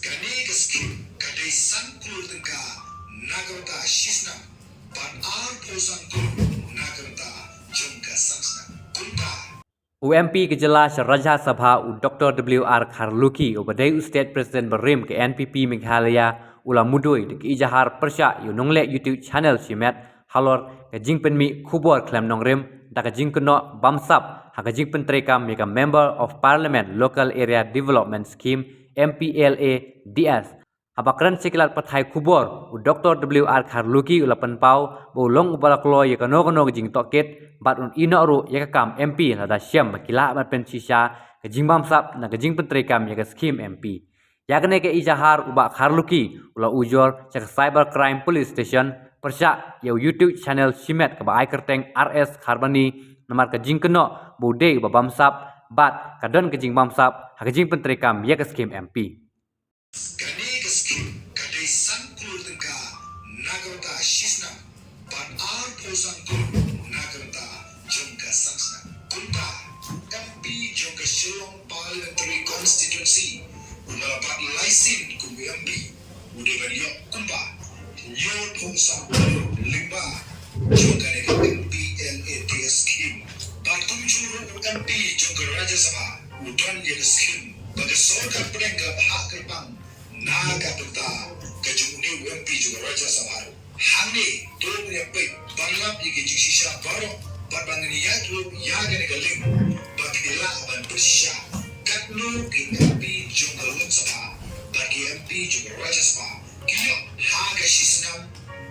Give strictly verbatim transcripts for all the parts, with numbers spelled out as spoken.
Kane ka skhim ka dei san klur tyngka na ka bynta shi snem bad arphew san klur na ka bynta jong ka san snem. Kumta U M P ka jylla sha Rajya Sabha u Doctor W R Kharlukhi uba dei u State President barim ka N P P Meghalaya u la mudui da ka ijahar pyrshah ïa u nongleh YouTube channel shimet halor ka jingpynmih khubor khlem nongrim da ka jingkynnoh bamsap ha ka jingpyntreikam ïa ka Member of Parliament Local Area Development Scheme M P L A D S. Haba kren sha ki lad pathai khubor, u Doctor W R Kharlukhi u la pynpaw ba u long uba la kloi ïa kano kano ka jingtohkit bad un ïehnoh ruh ïa ka kam M P lada shem ba ki lah ban pynshisha ka jingbamsap na ka jingpyntreikam ïa ka skhim M P. Ïa kane ka ijahar u Bah Kharlukhi u la ujor sha ka Cyber Crime Police Station pyrshah ïa u YouTube channel shimet kaba ai kyrteng R S Kharbani namar ka jingkynnoh ba u dei uba bamsap bad ka don ka jingbamsap ha ka jingpyntreikam ïa ka skhim M P. Kane ka skhim ka dei san klur tyngka na ka bynta shi snem bad arphew san klur na ka bynta jong ka san snem. Kumta u M P jong ka Shillong Parliamentary Constituency u la bat laisin kum u M P u dei ban ïoh kumba hynñiewphew san klur lyngba jong kane ka M P L A D S scheme. Bad kumjuh ruh u M P jong ka Rajya Sabha u don ïa ka skhim ba ka sorkar pdeng ka bhah kyrpang na ka bynta ka jong une u M P jong ka Rajya Sabha ruh. Hangne to ngin ïa peit ban lap ïa ka jingshisha baroh bad ban ngin ïa ruh ïa kane ka link ba ki lah ban pynshisha katno ki M P jong ka Lok Sabha bad ki M P jong ka Rajya Sabha ki ïoh ha ka shi snem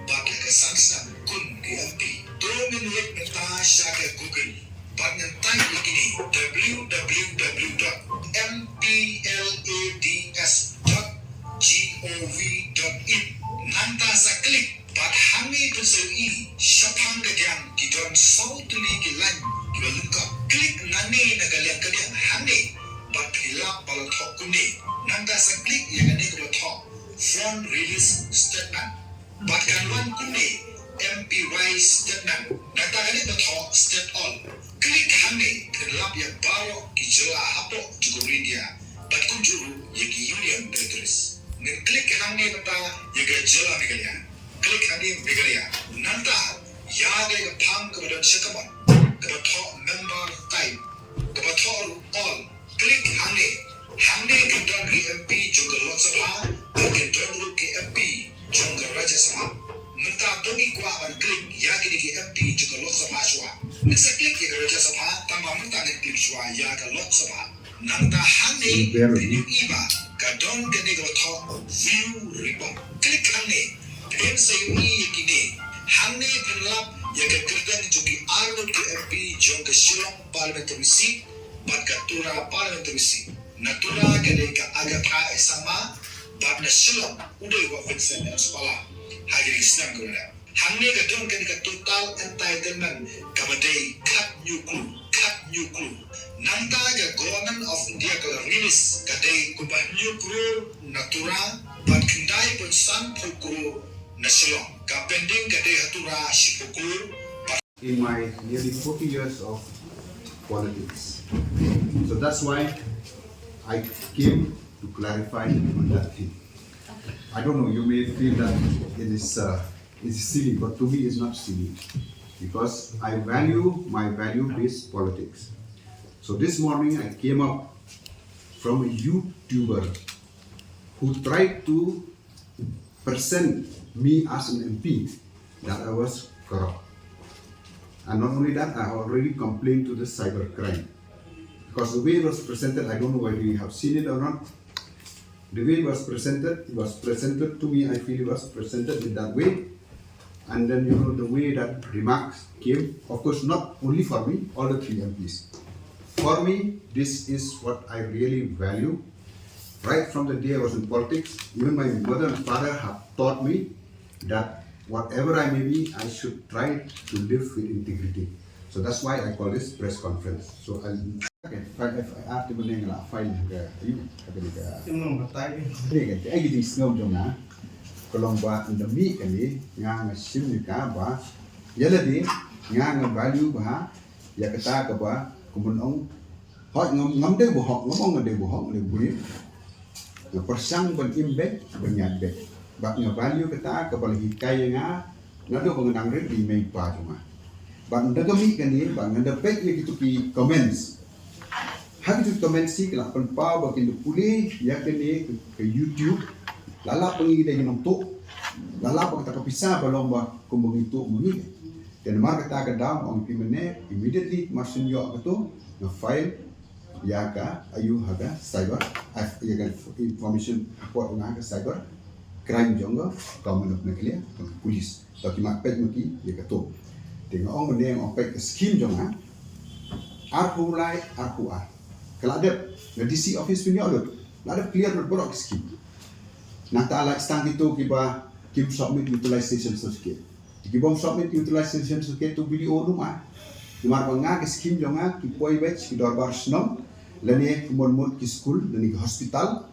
bad ha ka san snem kum ki M P. To ngin leit mynta sha ka Google bad ngin type ïa kine W W W dot M P L A D S dot G O V dot in. Nangta sa click bad hangne phin sa ïohi shaphang ka diang ki don saw tylli ki line kiba lyngkot. Click nangne na ka liang ka diang hangne bad phi lap ba la thoh kumne. Nangta sa click ïa kane kaba thoh Fund Release Statement. Bad kan wan kumne M P Y statement. Nangta kane ba thoh state all. Click hangne phin lap ïa baroh ki jylla hapoh jong ka Ri India bad kumjuh ruh ïa ki Union Territories. Ngin click hangne mynta ïa ka jylla Meghalaya. Click hangne Meghalaya. Nangta ïa kane ka phang kaba don sha kamon kaba thoh member type, kaba thoh ruh all. Click hangne. Hangne kan don ki M P jong ka Lok Sabha bad kan don ruh ki M P jong ka Rajya Sabha. Mynta to ngi kwah ban click ïa kine ki M P jong ka Lok Sabha shuwa. Ngin sa click ïa ka Rajya Sabha tangba mynta ngin click shuwa ïa ka Lok Sabha. Nangta hangne phin ïohi ba ka don kane kaba thoh view report. Click hangne phin sa ïohi ïa kine. Hangne phin lap ïa ka kyrteng jong ki arngut ki M P jong ka Shillong Parliamentary Seat bad ka Tura Parliamentary Seat. Na Tura ka dei ka Agatha A Sangma bad na Shillong u dei u Bah Vincent M Sawpala. Ha kine ki snem kiba la dep hangne ka don kane ka total entitlement kaba dei khathynñiew klur, khathynñiew klur. Nangta ka Government of India ka la release ka dei kumba hynñiew klur na Tura bad khyndai point san phew klur na Shillong. Ka pending ka dei ha Tura shiphew klur. In my nearly forty years of politics. So that's why I came to clarify on that thing. I don't know, you may feel that it is, uh, it is silly, but to me it's not silly because I value my value-based politics. So this morning I came up from a YouTuber who tried to present me as an M P that I was corrupt. And not only that, I already complained to the cyber crime. Because the way it was presented, I don't know whether you have seen it or not. The way it was presented, it was presented to me, I feel it was presented in that way. And then, you know, the way that remarks came, of course, not only for me, all the three M Ps. For me, this is what I really value. Right from the day I was in politics, even my mother and father have taught me that whatever I may be, I should try to live with integrity. So that's why I call this press conference. So I'll, okay, file, F I R te byneng la file ha ka, ayu, ha ka, ka, Yung nong batai. Ni ka, ai ki jingsngew jong nga. Ka long ba ynda mih kane, nga nga shim ïa ka ba ïa lade nga nga value ba ïa kata kaba kumno ong. Hooid, ngam, ngam dei ba hok, ngam ong nga dei ba hok, nga dei ba bun. Nga pyrshang ban im beit, ban ïaid beit. Bad nga value kata kaba la hikai ïa nga naduh ba nga dang rit da i mei i pa jong nga. Bad ynda ka mih kane, bad nga da peit ïa kitu ki comments. Ha kitu ki comments ki la pynpaw ba kin da pule ïa kane ka, ka YouTube. La lap ba ngi dei ki nongtuh. La lap ba kata ka pisa ba long ba kumba ngi tuh ma ngi. Te namar kata ka daw nga ong ïa phi mynne, immediately mar shu ïoh kato, nga file ïa ka, ïa ka cyber, ah, ïa ka information report na ka cyber crime jong ka Government of Meghalaya, ka police. To ki mad peit ma ki ïa kato. Te nga ong mynne, nga ong peit ka scheme jong nga arphew lai arphew ar. Ka la dep, na D C office phin ïoh lut. La dep clear lut baroh ki scheme. Nangta la tang kito kiba kim submit utilization certificate. Te ki bym submit utilization certificate to B D O ruh ma. Namar ba nga ki scheme jong nga ki poi beit ki dorbar shnong, lane ki mon mut ki skul, lane ki hospital.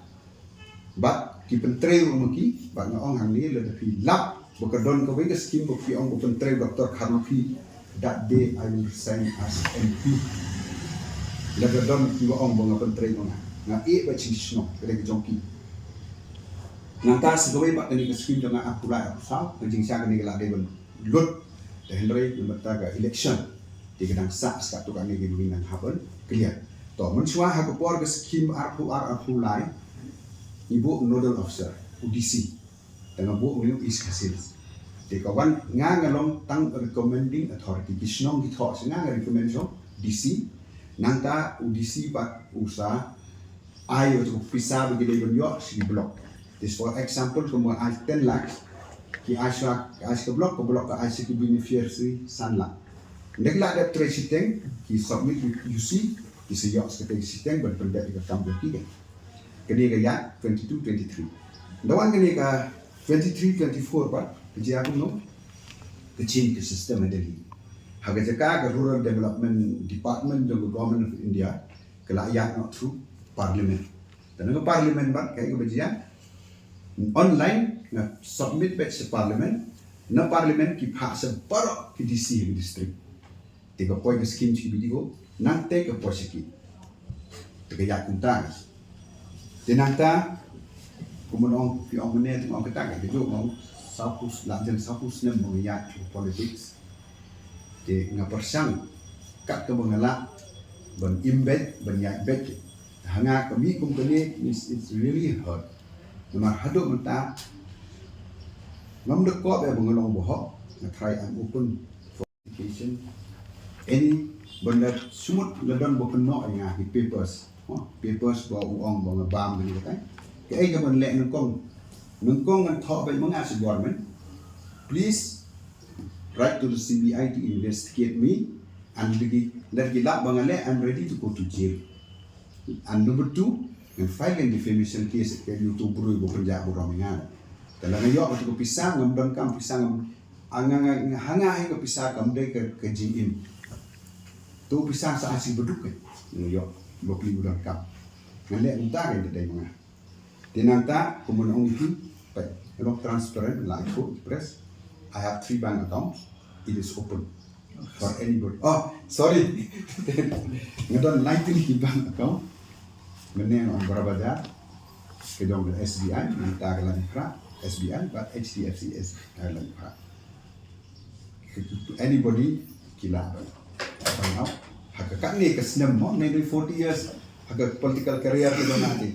Bad ki pyntrei ruh ma ki, bad nga ong hangne lada phi lap ba ka don kawei ka scheme ba phi ong ba pyntrei Doctor Kharlukhi, that day I will resign as M P. Lada don kiba ong ba nga pyntrei ma nga, nga ïeh beit sha ki shnong, ka dei ka jong ki. Nangta sa kawei bad kane ka scheme jong nga arphew lai arphew saw, ka jingshah kane ka la dei ban lut, te hynrei namar ta ka election. Te ka dang sah sa katto katne ka dei nang hap ban clear. To, mynshuwa ha ka por ka scheme arphew ar arphew lai, ngi buh nodal officer, u D C. Te nga buh u East Khasi Hills. Te ka wan nga, nga long tang recommending authority, ki shnong ki thoh sha nga, nga recommend sha u D C. Nangta u D C bad u sa ai ïa u pisa ba ki dei ban ïoh sha ki block. This for example, kumba ai ten lakhs, ki ai sha, ki ai sha ka block, ka block ka ai sha ki beneficiary san lak. Ynda ki la dep trei shiteng, ki submit ïa u C, ki sa ïoh sa katei ka shiteng ban pyndep ïa ka kam jong ki. Kane ka ïaid twenty-two twenty-three. Ynda wan kane ka twenty-three twenty-four pat, ka jia kumno? Ka change ka system ha Delhi. Ha ka jaka ka Rural Development Department jong ka Government of India, ka la ïaid noh through Parliament. Te na ka Parliament pat kaei kaba jia? Online, nga submit beit sha Parliament, na Parliament ki phah sha baroh ki D C ha ki district. Te ka poi ka scheme sha ki B D O, nangta ka poi sha ki. Te ka ïaid kumta. Te nangta, kumba nga ong, phi ong mynne, te nga ong kata, ka juh nga ong, sawphew, la jan sawphew snem ba nga ïaid politics. Te nga pyrshang kat kaba nga lah ban im beit, ban ïaid beit. Ha nga ka mih kum kane, it's, it's really hard. Namar haduh mynta ngam da kob ïa ba nga long bahok, nga try, I'm open for education. Any, ban da sumut la don ba kynnoh ïa nga ki papers. Oh, papers ba u ong ba nga bam kane katai. Kaei kaban leh nyngkong? Nyngkong ngan thoh beit ma nga sha government. Please write to the C B I to investigate me. And lada ki, lada ki lap ba nga leh, I'm ready to go to jail. And number two, ngan file ngan defamation case ïa uto u briew ba pynjah burom ïa nga. Te lada nga ïoh kata ka pisa, ngam donkam pisa, ngam, ah, nga, nga, nga, ha nga hi ka pisa kam dei ka, ka jingim. To pisa sa ai sha ki baduk, eh. Nga ïoh, ba pli u donkam. Ngan leh kumta, ka dei ma nga. Te nangta, kumba nga ong ïa phi, peit, nga long transparent, la ïathuh ïa ki press. I have three bank accounts. It is open for anybody. Oh, sorry. Nga don laiphew ki bank account. Mynne nga ong Barabajar, ka jong ka S B I, nangta ka Laitumkhrah, S B I, bad H D F C S, ka Laitumkhrah. Anybody ki lah ban, ban out. Ha ka katne ka snem mo, maybe forty years ha ka political career ka jong nga te.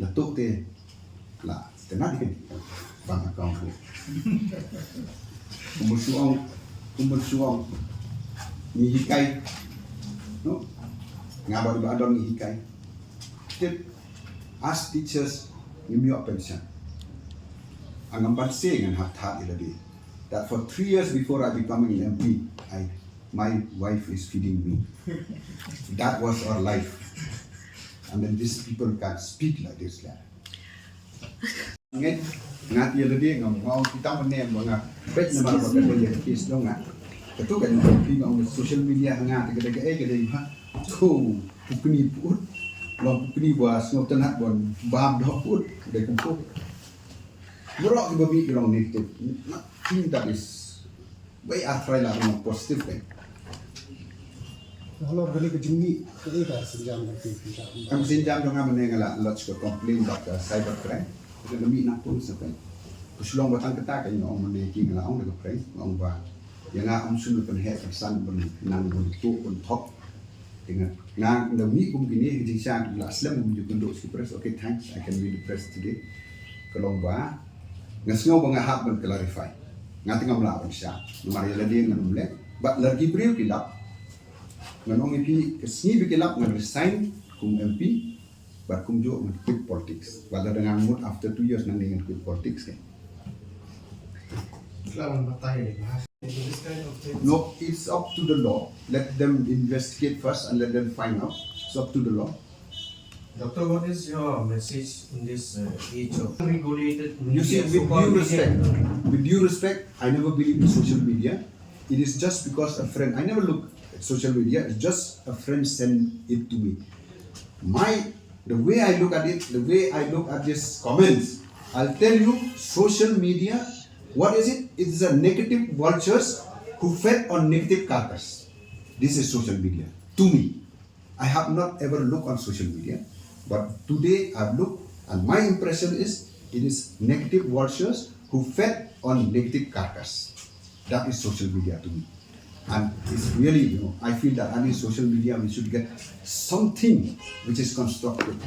La tuh te, la, te na dei ban account ko. Kumba shu ong, kumba shu ong, ngi hikai. No? Nga bad i Bah Don ngi hikai. Te, as teachers, ngim ïoh pension. Ngam banse ngan hap thad ïa lade. That for three years before I becoming an M P, I, my wife is feeding me. That was our life. And then these people can speak like this, yeah. Ngat, ngat ïa lade ngam, ngam ong kita mane ba nga peit namar ba ka dei ïa ka case jong nga. Kato ka jong phi nga ong social media ha nga te ka dei kaei ka dei ha. Ko pukni put. Long pukni ba sngewtynnat ban bam doh put. Dei kumto. Baroh kiba mih ki long negative. Nothing that is, wei ar trai la long positive dei. Halor kane ka jingmih, kaei ka sienjam ka jong phi? Ka sienjam jong nga mynne nga la lodge ka complaint bad ka cyber crime. Ka la mih nangkong sa phi. Ka shu long ba tang kata ka ïa nga ong mynne ki nga la ong da ka prank, nga ong ba ïa nga ym shym la pynheh pynsan ban nang ban tuh ban thok. Te nga, nga da mih kum kine ki jingshisha la slem kum ju kynduh sha ki press. Okay, thanks, I can meet the press today. Ka long ba nga sngew ba nga hap ban clarify. Nga te ngam lah ban shah. Namar ïa lade ngan ym leh. Bad lada ki briew ki lap, ngan ong ïa phi, ka sngi ba ki lap ngan resign kum M P, bad kumjuh ngan quit politics. Bad lada ngan mut after two years nangne ngan quit politics, kan. This kind of thing. No, it's up to the law. Let them investigate first and let them find out. It's up to the law. Doctor, what is your message in this uh, age of regulated media? You see, with due respect, with due respect, I never believe in social media. It is just because a friend, I never look at social media, it's just a friend sent it to me. My, the way I look at it, the way I look at these comments, I'll tell you, social media, what is it? It is a negative vultures who fed on negative carcass. This is social media, to me. I have not ever looked on social media, but today I've looked, and my impression is it is negative vultures who fed on negative carcass. That is social media to me. And it's really, you know, I feel that on social media we should get something which is constructive.